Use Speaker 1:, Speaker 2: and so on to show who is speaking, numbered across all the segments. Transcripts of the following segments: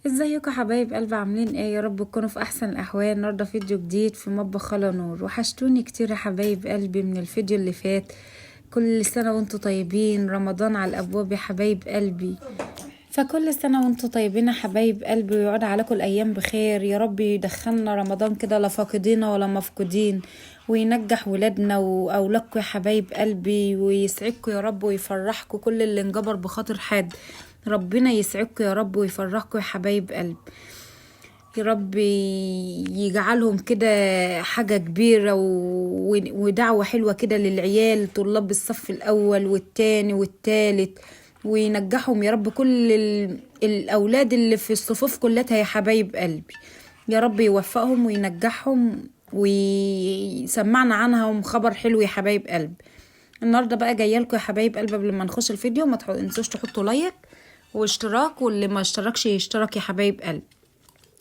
Speaker 1: ازيكم حبايب قلب؟ عاملين ايه؟ يا رب تكونوا في احسن الاحوال. النهارده فيديو جديد في مطبخ خالة نور. وحشتوني كتير يا حبايب قلبي من الفيديو اللي فات. كل سنة وانتم طيبين، رمضان على الابواب يا حبايب قلبي. فكل سنة وانتم طيبين يا حبايب قلبي، ويعود عليكم الايام بخير يا رب. يدخلنا رمضان كده لا فاقدين ولا مفقودين، وينجح ولادنا واولادكم يا حبايب قلبي، ويسعدكم يا رب ويفرحكم. كل اللي انجبر بخاطر حد ربنا يسعدكم يا رب ويفرحكم يا حبايب قلب. يا رب يجعلهم كده حاجة كبيرة ودعوة حلوة كده للعيال طلاب الصف الأول والتاني والتالت، وينجحهم يا رب. كل الأولاد اللي في الصفوف كلها يا حبايب قلبي، يا رب يوفقهم وينجحهم ويسمعنا عنهم خبر حلو يا حبايب قلب. النهارده بقى جاية لكم يا حبايب قلب. قبل ما نخش الفيديو ما تنسوش تحطوا like واشتراك، واللي ما اشتركش يشترك يا حبايب قلب.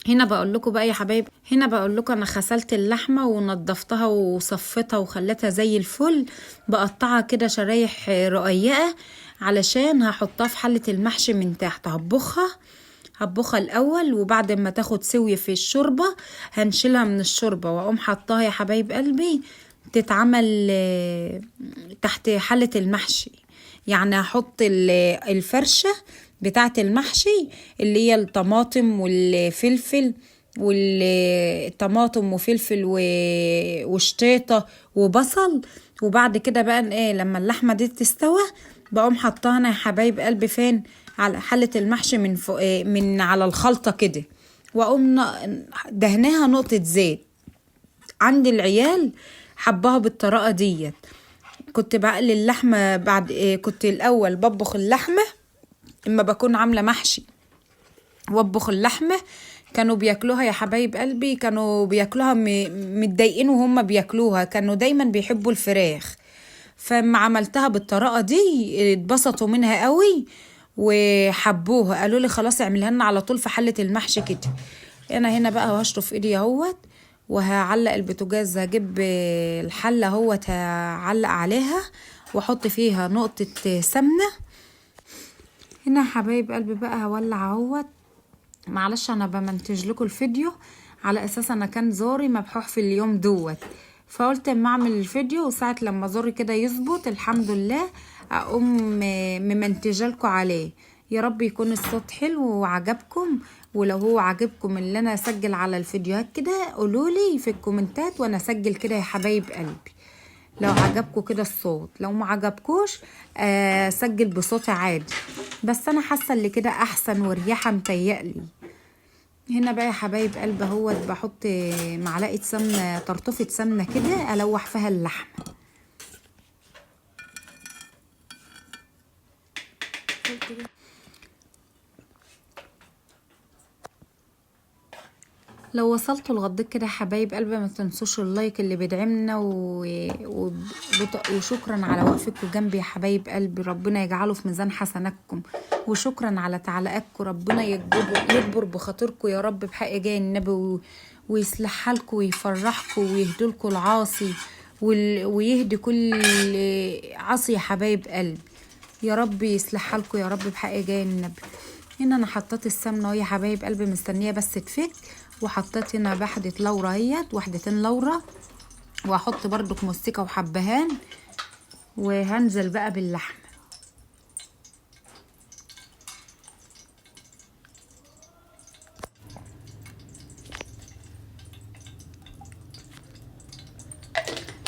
Speaker 1: هنا بقول لكم بقى يا حبايب، هنا بقول لكم انا غسلت اللحمة ونضفتها وصفتها وخلتها زي الفل، بقطعها كده شرايح رقيقه علشان هحطها في حله المحشي من تحت. هطبخها الاول، وبعد ما تاخد سويه في الشوربة هنشيلها من الشوربة واقوم حطاها يا حبايب قلبي تتعمل تحت حله المحشي. يعني هحط الفرشة بتاعه المحشي اللي هي الطماطم والفلفل والطماطم وفلفل وشطيطه وبصل. وبعد كده بقى ايه لما اللحمة دي تستوى بقوم حطاها انا يا حبايب قلبي فين؟ على حله المحشي من فوق، من على الخلطة كده، واقوم دهناها نقطة زيت. عند العيال حبها بالطريقة ديت. كنت بقلي اللحمة بعد إيه، كنت الاول بطبخ اللحمة اما بكون عامله محشي واطبخ اللحمة، كانوا بياكلوها يا حبايب قلبي، كانوا بياكلوها متضايقين وهم بياكلوها، كانوا دايما بيحبوا الفراخ. فما عملتها بالطريقة دي اتبسطوا منها قوي وحبوها، قالوا لي خلاص اعملها لنا على طول في حله المحشي كده. انا هنا بقى هشطف ايدي اهوت وهعلق البوتاجاز، هجيب الحلة اهوت هعلق عليها واحط فيها نقطة سمنه. هنا يا حبايب قلبي بقى هولع اهوت. معلش انا بمنتج لكم الفيديو على اساس انا كان زوري مبحوح في اليوم دوت، فقلت اما اعمل الفيديو وساعة لما زوري كده يظبط الحمد لله اقوم ممنتجه لكم عليه. يا رب يكون الصوت حلو وعجبكم، ولو هو عجبكم اللي انا اسجل على الفيديوهات كده قولولي في الكومنتات وانا اسجل كده يا حبايب قلبي. لو عجبكم كده الصوت، لو ما عجبكوش اسجل بصوتي عادي، بس انا حاسه اللي كده احسن وريحه متهيألي. هنا بقى يا حبايب قلب اهوت بحط معلقه سمنه، طرطفه سمنه كده الوح فيها اللحمة. لو وصلتوا لغضيت كده يا حبايب قلبي ما تنسوش اللايك اللي بيدعمنا وشكرا على وقفتكم جنبي يا حبايب قلبي، ربنا يجعله في ميزان حسناتكم، وشكرا على تعليقاتكم، ربنا يجبر بخاطركم يا رب بحق جاه النبي ويصلح حالكم ويفرحكم ويهدي لكم العاصي ويهدي كل عاصي يا حبايب قلبي، يا رب يصلح حالكم يا رب بحق جاه النبي. هنا انا حطيت السمنة اهو يا حبايب قلبي مستنيه بس تفك، وحطيت هنا وحده لورا اهيت، وحدتين لورا، وهحط برضك مستكه وحبهان، وهنزل بقى باللحمه.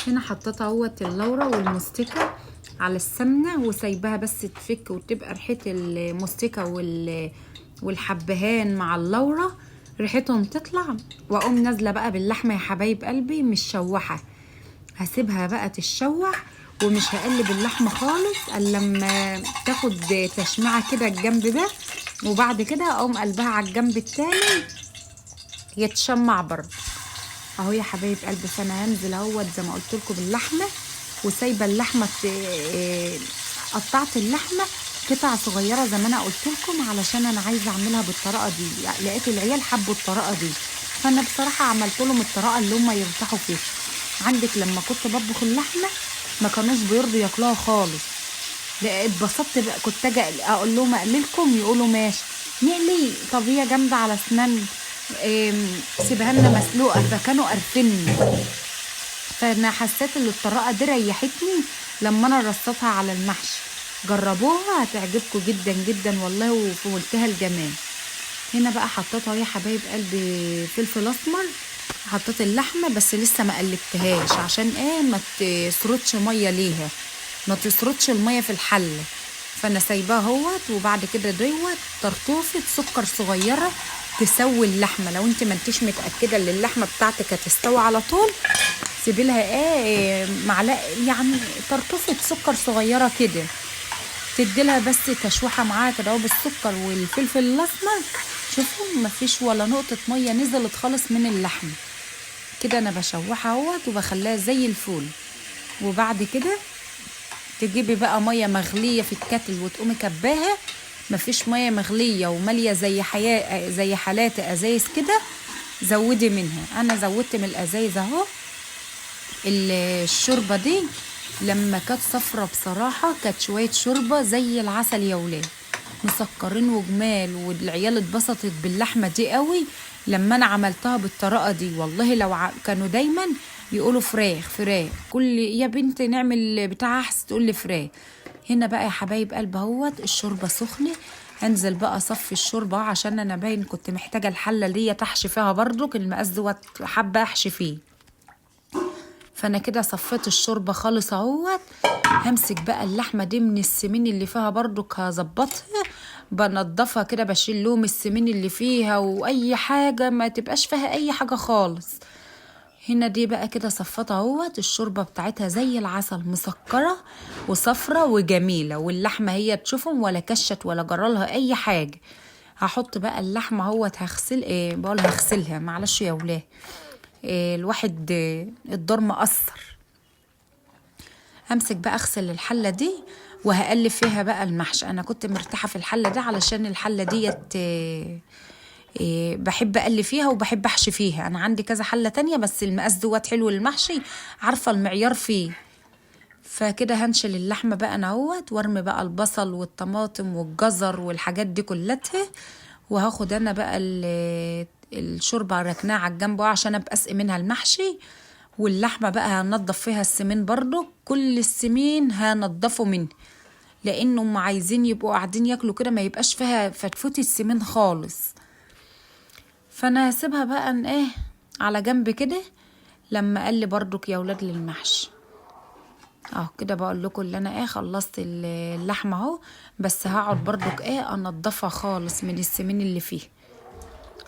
Speaker 1: هنا حطيت اهوت اللورا والمستكه على السمنة وسايباها بس تفك وتبقى ريحه المستكه والحبهان مع اللورا ريحتهم تطلع، واقوم نازله بقى باللحمه يا حبايب قلبي مشوحه. هسيبها بقى تتشوح ومش هقلب اللحمة خالص الا لما تاخد تشميعه كده الجنب ده، وبعد كده اقوم قلبها على الجنب التاني يتشمع برضه اهو يا حبايب قلبي. فانا هنزل اهوت زي ما قلت لكم باللحمه، وسايبه اللحمة قطعت اللحمة قطع صغيرة زي ما انا قلت لكم علشان انا عايزه اعملها بالطريقة دي، لقيت العيال حبوا الطريقة دي، فانا بصراحة عملت لهم الطريقة اللي هم يرتاحوا فيها. عندك لما كنت بطبخ اللحمة ما كانوش بيرضوا ياكلوها خالص، اتبسطت بقى، كنت اجي اقول لهم اقللكم يقولوا ماشي، نقلي طبيعة جامدة على اسنان، سيبها لنا مسلوقة، فكانوا قرفني. فانا حسيت ان الطريقة دي ريحتني لما انا رصيتها على المحشي. جربوها هتعجبكم جدا جدا والله، وفي منتهى الجمال. هنا بقى حطيتها يا حبايب قلبي فلفل اسمر، حطيت اللحمة بس لسه ما قلبتهاش عشان ايه ما تسردش مية ليها، ما تسردش المية في الحلة، فانا سايباها اهوت. وبعد كده دوت طرطوفه سكر صغيرة تسوي اللحمة. لو انت ما انتش متاكدة ان اللحمة بتاعتك هتستوي على طول، سيبي لها ايه معلقه يعني طرطوفه سكر صغيرة كده، تدي لها بس تشويحه معاها كده اهو بالسكر والفلفل الاسمر. شوفوا مفيش ولا نقطة مية نزلت خالص من اللحمة كده. انا بشوحها اهوت وبخليها زي الفول. وبعد كده تجيبي بقى مية مغليه في الكتل وتقومي كباها. مفيش مية مغليه وماليه زي حياة زي حالات ازايز كده، زودي منها. انا زودت من الازايز اهو. الشوربة دي لما كانت صفرة بصراحة كانت شوية شوربة زي العسل يا ولاد، مسكرين وجمال، والعيال اتبسطت باللحمه دي قوي لما انا عملتها بالطريقة دي. والله لو كانوا دايما يقولوا فراخ فراخ، كل يا بنت نعمل بتاع احسن تقول لي فراخ. هنا بقى يا حبايب قلب اهوت الشوربة سخنة، هنزل بقى اصفي الشوربة عشان انا باين كنت محتاجه الحلة دي تحشي فيها برضك المقاس دوت، حابة احشي فيه. فانا كده صفيت الشوربة خالص اهوت. همسك بقى اللحمة دي من السمين اللي فيها برضك، هظبطها بنضفها كده، بشيل لهم السمين اللي فيها واي حاجة ما تبقاش فيها اي حاجة خالص. هنا دي بقى كده صفتها اهوت، الشوربة بتاعتها زي العسل، مسكره وصفرة وجميلة، واللحمة هي تشوفهم ولا كشت ولا جرالها اي حاجة. هحط بقى اللحمة اهوت، هغسل ايه بقول هغسلها، معلش يا ولاد إيه الواحد إيه الدور مقصر. همسك بقى اغسل الحلة دي وهقلب فيها بقى المحشي. انا كنت مرتاحة في الحلة دي علشان الحلة ديت إيه بحب اقلب فيها وبحب احشي فيها. انا عندي كذا حله تانية بس المقاس دوت حلو للمحشي، عارفه المعيار فيه. فكده هنشل اللحمة بقى انا اهوت، وارمي بقى البصل والطماطم والجزر والحاجات دي كلتها. وهاخد انا بقى الشوربة ركناها على الجنب عشان ابقى اسقي منها المحشي. واللحمة بقى هنضف فيها السمين برضو، كل السمين هنضفه منه، لانهم عايزين يبقوا قاعدين ياكلوا كده ما يبقاش فيها فتفوت السمين خالص. فانا هسيبها بقى ايه على جنب كده لما اقلب برضك يا ولاد للمحشي اهو كده. بقول لكم اللي انا ايه خلصت اللحمة اهو، بس هقعد برضك ايه انضفها خالص من السمين اللي فيه.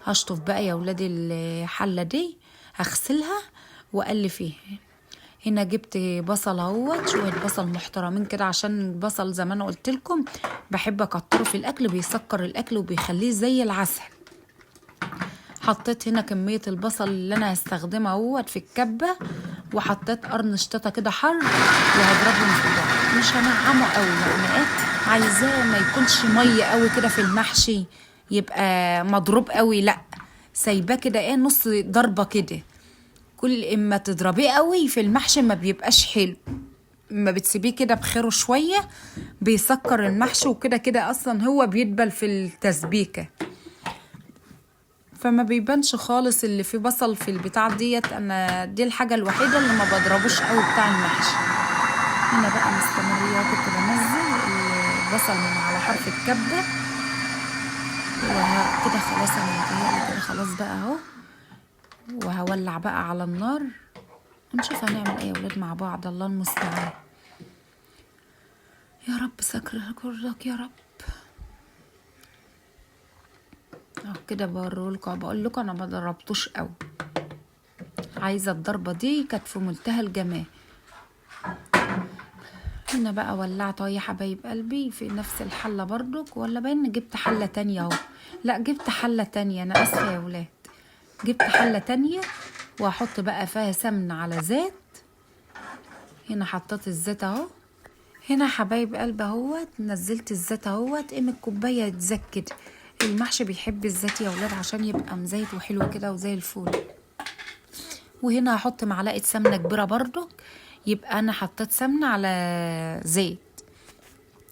Speaker 1: هشطف بقى يا ولاد الحلة دي، هغسلها واقلب فيها. هنا جبت بصل اهوت، شوية بصل محترمين كده، عشان البصل زي ما انا قلت لكم بحب اكتره في الاكل، بيسكر الاكل وبيخليه زي العسل. حطيت هنا كمية البصل اللي انا هستخدمها اهوت في الكبه، وحطيت قرن شطه كده حر، وهضربهم في بعض. مش هنعمه قوي يعني ايه، عايزاه ما يكونش مية قوي كده في المحشي يبقى مضروب قوي، لا سايباه كده ايه نص ضربه كده. كل اما تضربيه قوي في المحشي ما بيبقاش حلو، ما بتسيبيه كده بخيره شوية بيسكر المحشي، وكده كده اصلا هو بيدبل في التسبيكه، فما بيبانش خالص اللي فيه بصل في البتاع ديت. انا دي الحاجة الوحيدة اللي ما بضربوش قوي بتاع المحشي. هنا بقى مستمريه كنت بنزل البصل من على حرف الكبه وكده. خلاص انا متهيألي كده خلاص بقى اهو، وهولع بقى على النار ونشوف هنعمل ايه يا ولاد مع بعض. الله المستعان يا رب، سكر كرك يا رب. اهو كده بوريلكوا، بقول لكم انا ما ضربتوش قوي، عايزه الضربة دي كانت في منتهى الجمال. هنا بقى ولعت اهو يا حبايب قلبي في نفس الحلة برضك، ولا باين جبت حله تانية اهو، لا جبت حله تانية، انا اسفه يا ولاد، جبت حله تانية وهحط بقى فيها سمنه على زيت. هنا حطيت الزيت اهو. هنا حبايب قلب اهوت نزلت الزيت اهوت، قيمة كوباية زيت كده. المحشي بيحب الزيت يا ولاد عشان يبقى مزيت وحلو كده وزي الفول. وهنا هحط معلقه سمنه كبيرة برضك، يبقى انا حطيت سمنه على زيت.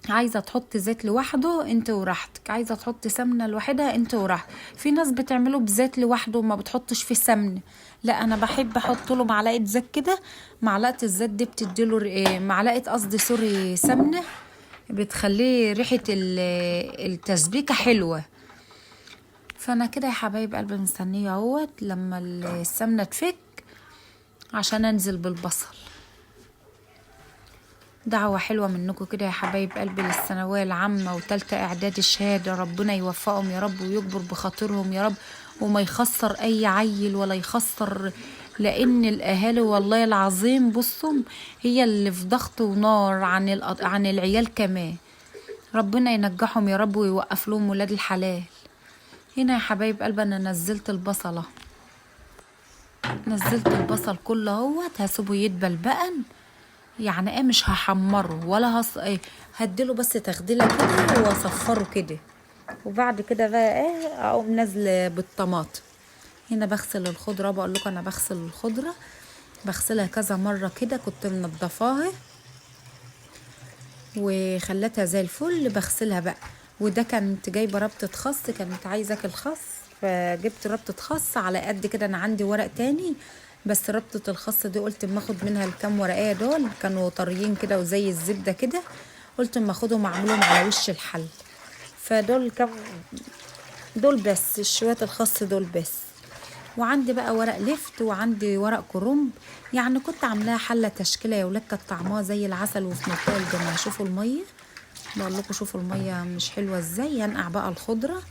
Speaker 1: عايزه تحط زيت لوحده انت وراحتك، عايزه تحط سمنه لوحدها انت وراحتك. في ناس بتعمله بزيت لوحده وما بتحطش فيه سمن، لا انا بحب احط له معلقه زيت كده. معلقه الزيت دي بتديله معلقه، قصدي sorry، سمنه، بتخليه ريحه التسبيكه حلوة. فانا كده يا حبايب قلبي مستنيه اهوت لما السمنة تفك عشان انزل بالبصل. دعوة حلوة منكم كده يا حبايب قلبي للثانوية العامة وتالتة إعداد الشهادة، ربنا يوفقهم يا رب ويكبر بخاطرهم يا رب، وما يخسر أي عيل ولا يخسر، لأن الأهالي والله العظيم بصوا هي اللي في ضغط ونار عن العيال كمان. ربنا ينجحهم يا رب ويوقف لهم ولاد الحلال. هنا يا حبايب قلبي أنا نزلت البصلة، نزلت البصل كله اهوت، هسيبه يدبل بقى، يعني ايه مش هحمره ولا ايه، هديله بس تخديله كده واصفره كده، وبعد كده بقى ايه اقوم نازله بالطماطم. هنا بغسل الخضرة، بقول لكم انا بغسل الخضرة، بغسلها كذا مرة كده، كنت منضفاها وخلتها زي الفل، بغسلها بقى. وده كانت جايبه ربطه خس، كانت عايزه اكل خس، فجبت ربطه خس على قد كده، انا عندي ورق تاني بس ربطه الخس دي قلت اما اخد منها الكام ورقة دول، كانوا طريين كده وزي الزبدة كده، قلت اما اخدهم اعملهم على وش الحل. فدول كام دول بس، شوية الخس دول بس. وعندي بقى ورق لفت وعندي ورق كرنب، يعني كنت عاملاها حله تشكيله يا ولاد، كانت طعمها زي العسل وفي منتهى الجمال. شوفوا المية، بقول لكم شوفوا المية مش حلوة ازاي. هنقع بقى الخضرة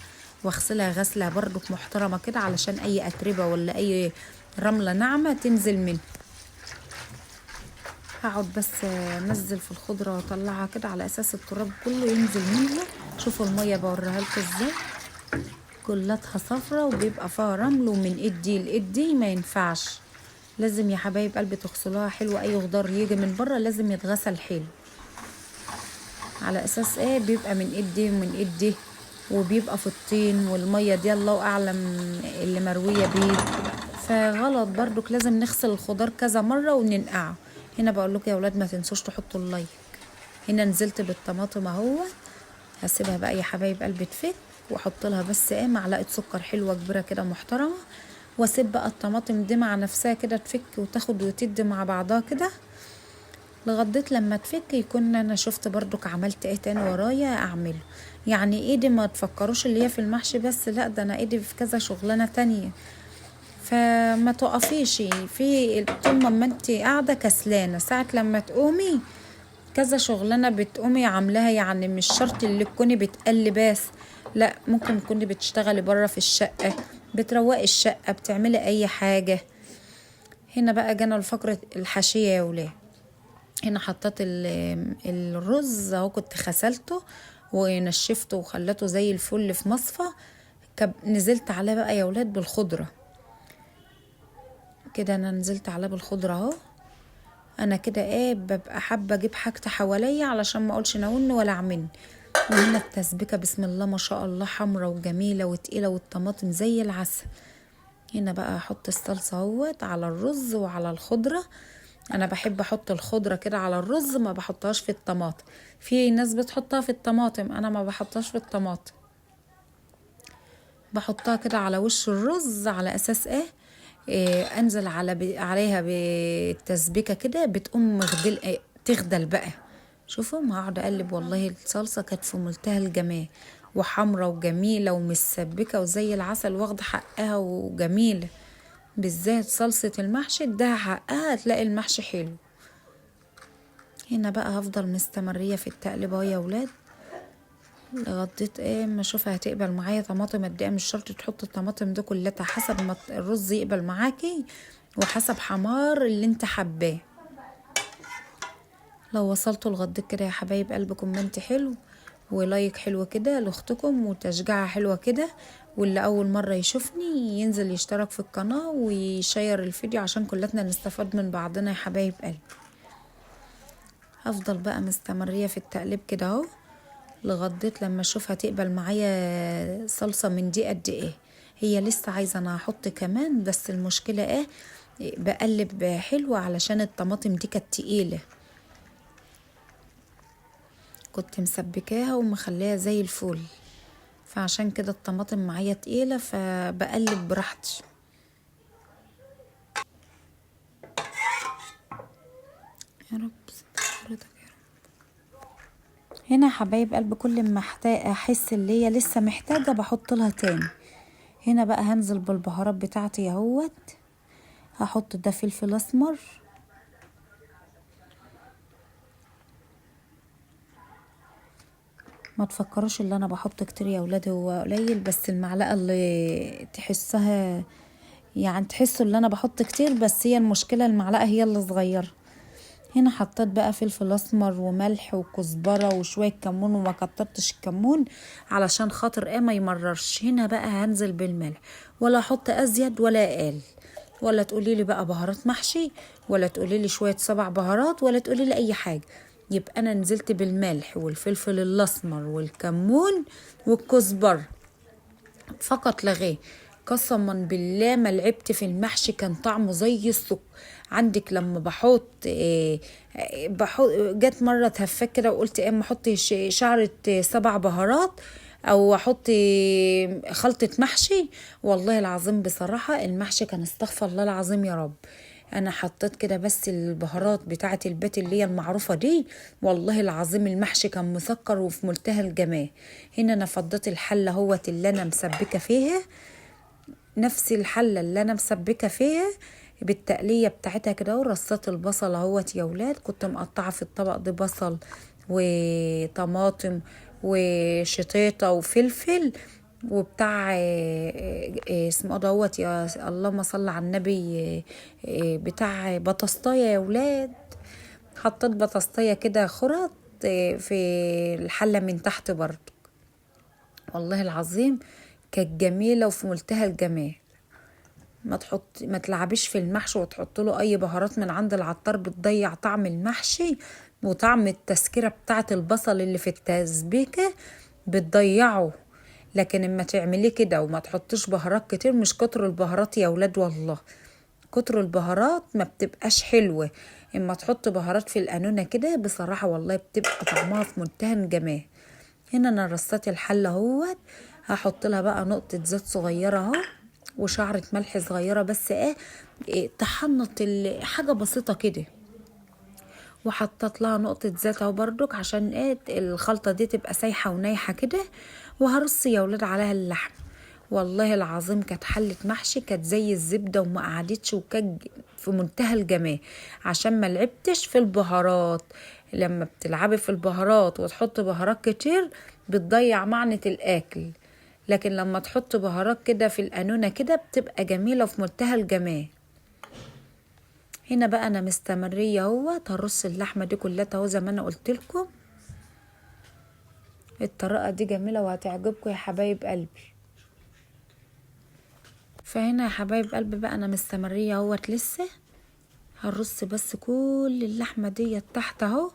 Speaker 1: واغسلها غسله برضك محترمه كده، علشان اي اتربه ولا اي رملة ناعمة تنزل منها. هقعد بس انزل في الخضرة واطلعها كده على اساس التراب كله ينزل منها. شوفوا المية بوريها لكم ازاي، كلتها صفرة وبيبقى فيها رمل، ومن ايد دي لايد دي ما ينفعش، لازم يا حبايب قلبي تغسلوها حلو. اي خضار يجي من بره لازم يتغسل حلو، على اساس ايه بيبقى من ايد دي ومن ايد دي، وبيبقى في الطين والمية دي الله اعلم اللي مرويه بيه، فغلط برضك، لازم نغسل الخضار كذا مرة وننقعه. هنا بقول لكم يا اولاد ما تنسوش تحطوا ال like. هنا نزلت بالطماطم اهو، هسيبها بقى يا حبايب قلبي تفك، واحط لها بس ايه معلقه سكر حلوة كبيرة كده محترمه، واسيب بقى الطماطم دي مع نفسها كده تفك وتاخد وتدي مع بعضها كده لغاية لما تفك. يكون انا شفت برضك عملت ايه تاني ورايا اعمله. يعني ايدي ما تفكروش اللي هي في المحشي بس، لا ده انا ايدي في كذا شغلانة تانية، فما تقفيش في طول ما انت قاعدة كسلانه. ساعة لما تقومي كذا شغلانة بتقومي عاملاها، يعني مش شرط اللي تكوني بتقلي بس، لا ممكن تكوني بتشتغلي بره في الشقة، بتروقي الشقة، بتعملي اي حاجة. هنا بقى جانا لفقره الحاشية يا ولاد. هنا حطيت الرز اهو، كنت غسلته ونشفته وخلته زي الفل في مصفى، نزلت عليه بقى يا ولاد بالخضره كده. انا نزلت عليه بالخضره اهو. انا كده ايه ببقى حابة اجيب حاجتي حواليا علشان ما اقولش ناولني ولا اعملني. وهنا التسبيكه بسم الله ما شاء الله حمرا وجميلة وتقيله، والطماطم زي العسل. هنا بقى احط الصلصه اهوت على الرز وعلى الخضرة. انا بحب احط الخضرة كده على الرز، ما بحطهاش في الطماطم. في ناس بتحطها في الطماطم، انا ما بحطهاش في الطماطم، بحطها كده على وش الرز على اساس ايه، انزل على عليها بالتسبيكه كده، بتقوم مغدل إيه، تغدل بقى. شوفوا ما هقعد اقلب، والله الصلصه كانت في منتهى الجمال وحمرة وجميلة ومسبكه وزي العسل، واخده حقها وجميلة. بالذات صلصه المحشي اداها حقها، هتلاقي المحشي حلو. هنا بقى هفضل مستمريه في التقليب اهو يا ولاد لغاية ايه ما اشوفها هتقبل معايا طماطم قد ايه. مش شرط تحط الطماطم دي كلها، حسب ما الرز يقبل معاكي وحسب حمار اللي انت حباه. لو وصلتوا لغاية كده يا حبايب قلب comment حلو و like حلو كده لاختكم وتشجيعه حلوة كده، واللي اول مرة يشوفني ينزل يشترك في القناة ويشير الفيديو عشان كلتنا نستفاد من بعضنا يا حبايب قلبي. هفضل بقى مستمريه في التقليب كده اهو لغاية لما اشوفها تقبل معايا صلصه من دي قد ايه. هي لسه عايزه انا احط كمان، بس المشكلة ايه بقلب حلو علشان الطماطم دي كانت تقيلة. كنت مسبكاها ومخليها زي الفل، فعشان كده الطماطم معايا تقيلة فبقلب براحتي. يا رب حضرتك يا رب. هنا حبايب قلب كل ما احس اللي هي لسه محتاجة بحط لها تاني. هنا بقى هنزل بالبهارات بتاعتي اهوت، هحط ده فلفل اسمر، ما تفكروش اللي انا بحط كتير يا ولاد، هو قليل بس المعلقة اللي تحسها يعني تحسوا اللي انا بحط كتير، بس هي المشكلة المعلقة هي اللي صغيرة. هنا حطيت بقى فلفل اسمر وملح وكزبره وشوية كمون، وما كترتش الكمون علشان خاطر ايه ما يمررش. هنا بقى هنزل بالملح، ولا احط ازيد ولا اقل، ولا تقولي لي بقى بهارات محشي، ولا تقولي لي شوية 7 بهارات، ولا تقولي لي اي حاجة. يبقى انا نزلت بالملح والفلفل الاسمر والكمون والكزبره فقط لا غير. قسما بالله ما لعبت في المحشي، كان طعمه زي السكر. عندك لما بحط بحط جت مرة اتهفت كده وقلت اما احط شعره 7 بهارات او احط خلطه محشي، والله العظيم بصراحة المحشي كان استغفر الله العظيم يا رب. انا حطيت كده بس البهارات بتاعه البيت اللي هي المعروفة دي، والله العظيم المحشي كان مسكر وفي منتهى الجمال. هنا انا فضيت الحلة اهوت اللي انا مسبكه فيها، نفس الحلة اللي انا مسبكه فيها بالتقليه بتاعتها كده، ورصيت البصل اهوت يا ولاد. كنت مقطعه في الطبق ده بصل وطماطم وشطيطه وفلفل وبتاع اسمه دوت يا اللهم صل على النبي، بتاع بطاطسايه يا ولاد. حطيت بطاطسايه كده خرط في الحلة من تحت برضو، والله العظيم كانت جميلة وفي منتهى الجمال. ما تلعبيش في المحشي وتحط له اي بهارات من عند العطار، بتضيع طعم المحشي وطعم التسكيره بتاعه البصل اللي في التسبيكه بتضيعه. لكن اما تعمليه كده وما تحطيش بهارات كتير، مش كتر البهارات يا ولاد، والله كتر البهارات ما بتبقاش حلوة. اما تحط بهارات في القانونه كده بصراحة والله بتبقى طعمها في منتهى الجمال. هنا انا رصيت الحلة اهوت، هحط لها بقى نقطة زيت صغيرة اهو وشعره ملح صغيرة بس ايه تحنط حاجة بسيطة كده، وحطيت لها نقطة زيت اهو بردك عشان ايه الخلطة دي تبقى سايحه ونايحه كده. وهرص يا ولاد عليها اللحم، والله العظيم كانت حله محشي كانت زي الزبدة وما قعدتش، وكانت في منتهى الجمال عشان ما لعبتش في البهارات. لما بتلعبي في البهارات وتحط بهارات كتير بتضيع معنى الاكل، لكن لما تحط بهارات كده في القانونه كده بتبقى جميلة وفي منتهى الجمال. هنا بقى انا مستمريه اهوت، هرص اللحمة دي كلها اهو زي ما انا قلت لكم. الطريقة دي جميلة وهتعجبكم يا حبايب قلبي. فهنا يا حبايب قلبي بقى انا مستمريه اهوت، لسه هرص بس كل اللحمة دي تحت اهو،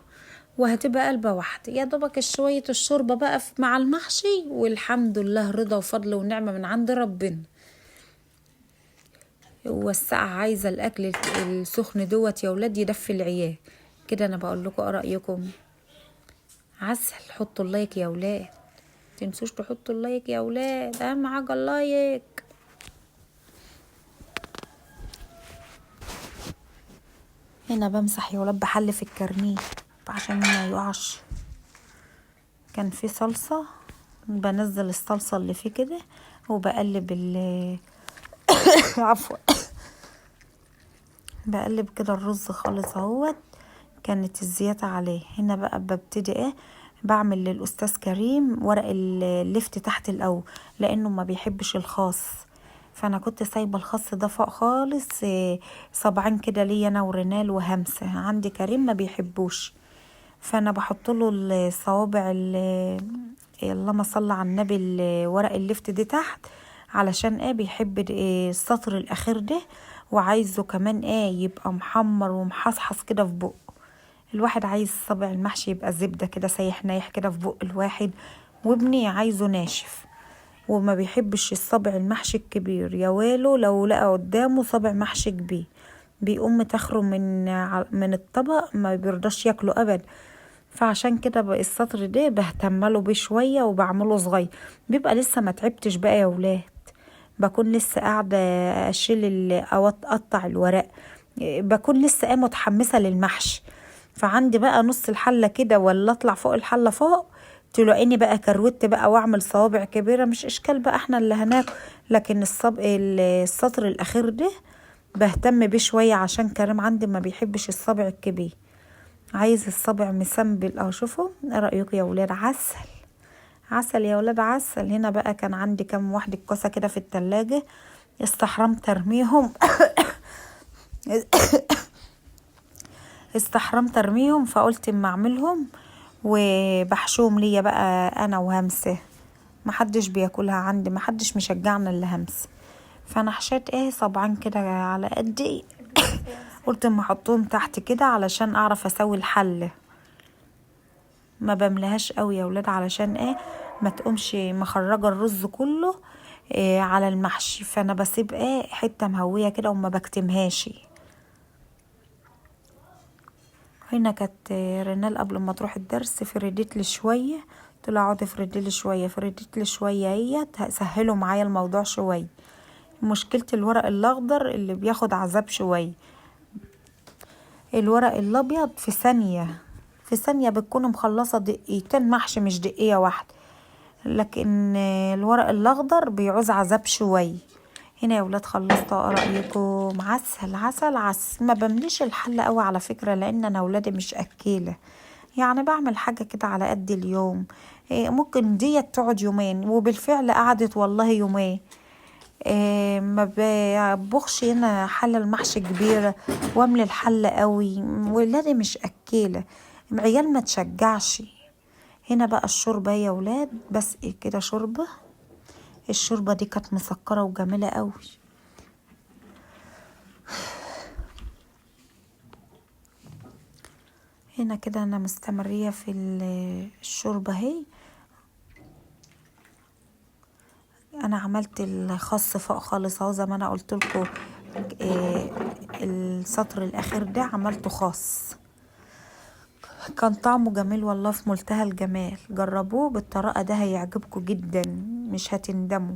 Speaker 1: وهتبقى قلبه واحدة يا دوبك شوية الشوربة بقى مع المحشي، والحمد لله رضا وفضل ونعمه من عند ربنا. هو السقعة عايزة الأكل السخن دوت يا ولاد يدفي العيال كده. أنا بقول لكم رأيكم عسل. حطوا ال like يا ولاد، متنسوش تحطوا ال like يا ولاد، أهم حاجة ال like. هنا بمسح يا ولاد بحل في الكرنيه عشان ما يقعش. كان في صلصة، بنزل الصلصة اللي فيه كده وبقلب عفوا بقلب كده الرز خالص اهوت، كانت الزيادة عليه. هنا بقى ببتدي ايه بعمل للأستاذ كريم ورق اللفت تحت الأول لأنه ما بيحبش الخاص، فأنا كنت سايبة الخاص ده فوق خالص صبعين كده ليا أنا ورينال وهمسة. عندي كريم ما بيحبوش، فأنا بحط له الصوابع اللهم صل على النبي ورق اللفت دي تحت علشان ايه بيحب السطر الاخير ده، وعايزه كمان ايه يبقى محمر ومحصحص كده في بقه. الواحد عايز صابع المحشي يبقى زبدة كده سايح نايح كده في بق الواحد، وابني عايزه ناشف وما بيحبش الصابع المحشي الكبير، يا ويله لو لقى قدامه صابع محشي كبير بيقوم تخرم من الطبق، ما بيرضاش ياكله ابدا. فعشان كده بقى السطر ده بهتم له بيه شوية وبعمله صغير، بيبقى لسه ما تعبتش بقى يا ولاد، بكون لسه قاعدة اشيل او اقطع الورق، بكون لسه قايمة متحمسة للمحشي. فعندي بقى نص الحلة كده ولا اطلع فوق الحلة فوق، تلاقيني بقى كروت بقى واعمل صوابع كبيرة، مش اشكال بقى احنا اللي هناكل. لكن السطر الاخير ده بهتم بيه شوية عشان كريم عندي ما بيحبش الصابع الكبير، عايز الصابع مسنبل. اهو شوفوا ايه رايكم يا ولاد؟ عسل عسل يا ولاد عسل. هنا بقى كان عندي كام واحدة كوسة كده في التلاجة، استحرمت ارميهم استحرمت ارميهم، فقلت اما اعملهم وبحشوهم ليا بقى انا وهمسه، محدش بياكلها عندي، محدش مشجعنا الا همسة. فانا حشيت ايه صبعان كده على قدي، قلت اما احطهم تحت كده علشان اعرف اسوي الحلة، ما بملهاش قوي يا ولاد علشان ايه ما تقومش مخرجه الرز كله إيه على المحشي. فانا بسيب ايه حتة مهويه كده وما بكتمهاش. هنا كانت رنال قبل ما تروح الدرس فردت لي شوية، قلت لها اقعدي فردي لي شوية، فردت لي شوية، هي سهلوا معايا الموضوع شوية. مشكلة الورق الاخضر اللي بياخد عذاب شوية، الورق الابيض في ثانية في ثانية بتكون مخلصة دقيقتين محشي مش دقيقة واحدة، لكن الورق الاخضر بيعوز عذاب شوية. هنا يا ولاد خلصت، رايكم؟ عسل عسل عسل. ما بمليش الحلة قوي على فكرة، لان انا ولادي مش اكيله، يعني بعمل حاجة كده على قد اليوم، ممكن ديت تقعد يومين، وبالفعل قعدت والله يومين. ما بطبخش هنا حله المحشي كبيرة واملي الحلة قوي، ولادي مش اكيله، عيال ما تشجعش. هنا بقى الشوربة يا ولاد، بس إيه كده شوربة، الشوربة دي كانت مسكره وجميلة قوي. هنا كده انا مستمريه في الشوربة اهي. انا عملت الخس فوق خالص اهو زي ما انا قلت لكم، السطر الاخير ده عملته خاص، كان طعمه جميل والله في منتهى الجمال. جربوه بالطريقة ده هيعجبكم جدا، مش هتندموا.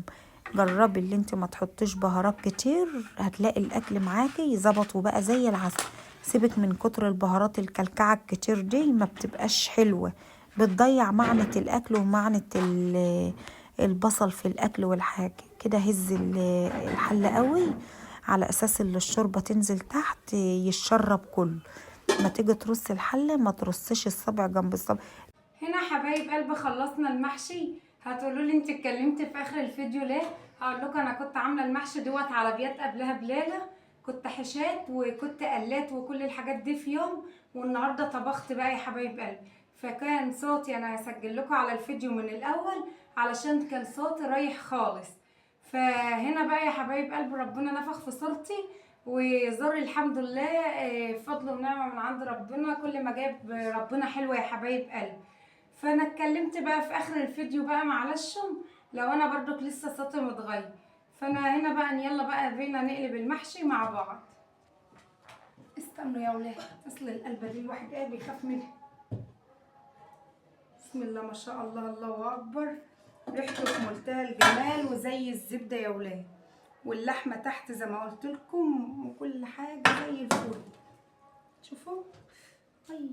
Speaker 1: جربي اللي انت ما تحطيش بهارات كتير، هتلاقي الاكل معاكي ظبط وبقى زي العسل. سيبك من كتر البهارات الكلكعه الكتير دي، ما بتبقاش حلوة، بتضيع معنى الاكل ومعنى البصل في الاكل والحاجة كده. هز الحلة قوي على اساس ان الشوربة تنزل تحت يتشرب كله. ما تيجي ترص الحلة ما ترصش الصبع جنب الصبع.
Speaker 2: هنا حبايب قلب خلصنا المحشي. هتقولوا لي انت اتكلمت في اخر الفيديو ليه؟ هقول لكم انا كنت عامله المحشي دوت على بيات قبلها بليلة، كنت حشات وكنت قلات وكل الحاجات دي في يوم، والنهارده طبخت بقى يا حبايب قلب. فكان صوتي انا هسجل لكم على الفيديو من الاول علشان كان صوتي رايح خالص. فهنا بقى يا حبايب قلب ربنا نفخ في صورتي وزار الحمد لله، فضل ونعمه من عند ربنا، كل ما جاب ربنا حلو يا حبايب قلب. فانا اتكلمت بقى في اخر الفيديو بقى معلش لو انا برضك لسه صوتي متغير. فانا هنا بقى يلا بقى بينا نقلب المحشي مع بعض. استنوا يا ولاد، اصل القلبه دي الواحد ايه بيخاف منها. بسم الله ما شاء الله، الله اكبر، ريحته في منتهى الجمال وزي الزبدة يا ولاد، واللحمة تحت زي ما قلت لكم، وكل حاجة زي الفل. شوفوا اي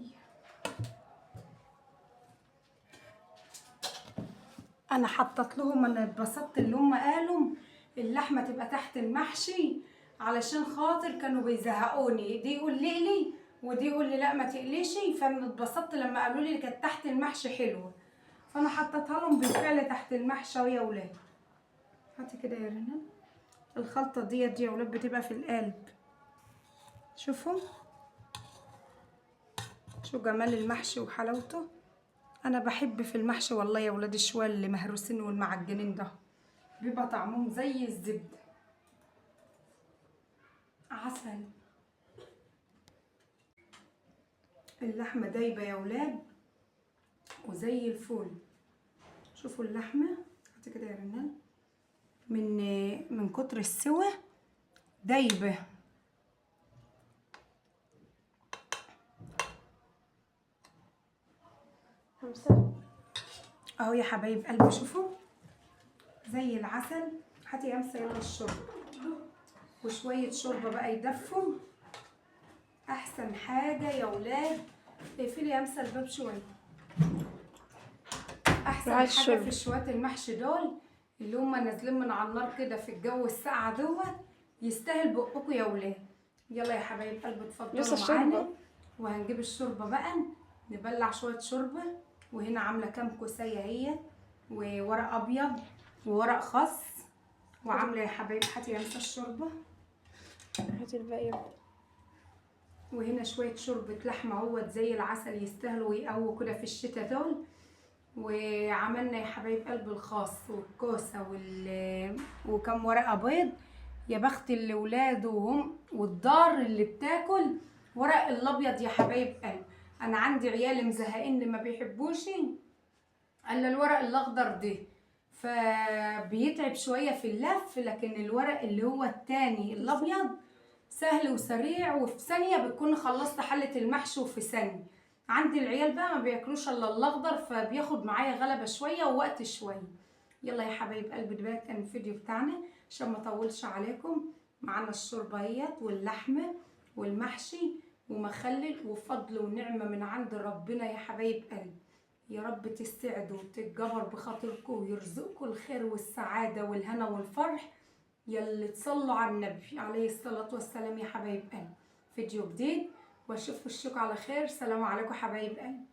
Speaker 2: انا حطيت لهم، انا اتبسطت اللي هم قالوا اللحمة تبقى تحت المحشي علشان خاطر كانوا بيزهقوني، دي يقول لي اقلي ودي يقول لي لا ما تقليش. فانا اتبسطت لما قالوا لي كانت تحت المحشي حلوة، فانا حطيتها لهم بالفعل تحت المحشي يا ولاد. هاتي كده يا رنا الخلطة ديت دي يا ولاد بتبقى في القلب. شوفوا شو جمال المحشي وحلاوته. انا بحب في المحشي والله يا ولاد الشوال اللي مهروسين والمعجنين ده بيبقى طعمهم زي الزبدة عسل. اللحمة دايبه يا ولاد وزي الفل. شوفوا اللحمة هاتي كده يا رنان، من كتر السوى دايبه.
Speaker 3: 5.
Speaker 2: اهو يا حبايب قلبي شوفوا زي العسل. هاتي يا امسه يلا الشوربة، وشوية شوربة بقى يدفوا. احسن حاجة يا ولاد. اقفلي يا امسه الباب شوية. احسن
Speaker 3: راح
Speaker 2: حاجة
Speaker 3: الشوربة.
Speaker 2: في شوية المحشي دول اللي هم نازلين من على النار كده في الجو الساقعه دوت، يستاهل بقكم يا ولاد. يلا يا حبايب قلبي اتفضلوا
Speaker 3: لسه
Speaker 2: معانا.
Speaker 3: الشوربة.
Speaker 2: وهنجيب الشوربة بقى، نبلع شوية شوربة. وهنا عامله كام كوسيه هي، وورق ابيض وورق خس. وعامله يا حبايب هاتي يا امسه الشوربة.
Speaker 3: هاتي الباقي.
Speaker 2: وهنا شوية شوربة لحمه اهوت زي العسل، يستاهلوا ويقووا كده في الشتاء دول. وعملنا يا حبايب قلب الخاص والكوسه وكم ورقة بيض. يا بخت اللي ولاده وهم والدار اللي بتاكل ورق الابيض يا حبايب قلب. انا عندي عيال مزهقين ما بيحبوش الا الورق الاخضر ده، فبيتعب شوية في اللف، لكن الورق اللي هو التاني الابيض سهل وسريع، وفي ثانية بتكون خلصت حله المحشي وفي ثانية. عندي العيال بقى ما بياكلوش الا الاخضر، فبياخد معايا غلبه شوية ووقت شوية. يلا يا حبايب قلبي ده كان الفيديو بتاعنا عشان ما اطولش عليكم. معانا الشوربة اهيت واللحمة والمحشي ومخلل وفضل ونعمه من عند ربنا يا حبايب قلبي. يا رب تسعدوا وتتجبر بخاطركم ويرزقكم الخير والسعادة والهنا والفرح. يلي تصلوا على النبي عليه الصلاة والسلام يا حبايب قلبي. فيديو جديد واشوف وشكم على خير. سلام عليكم حبايب قلبي.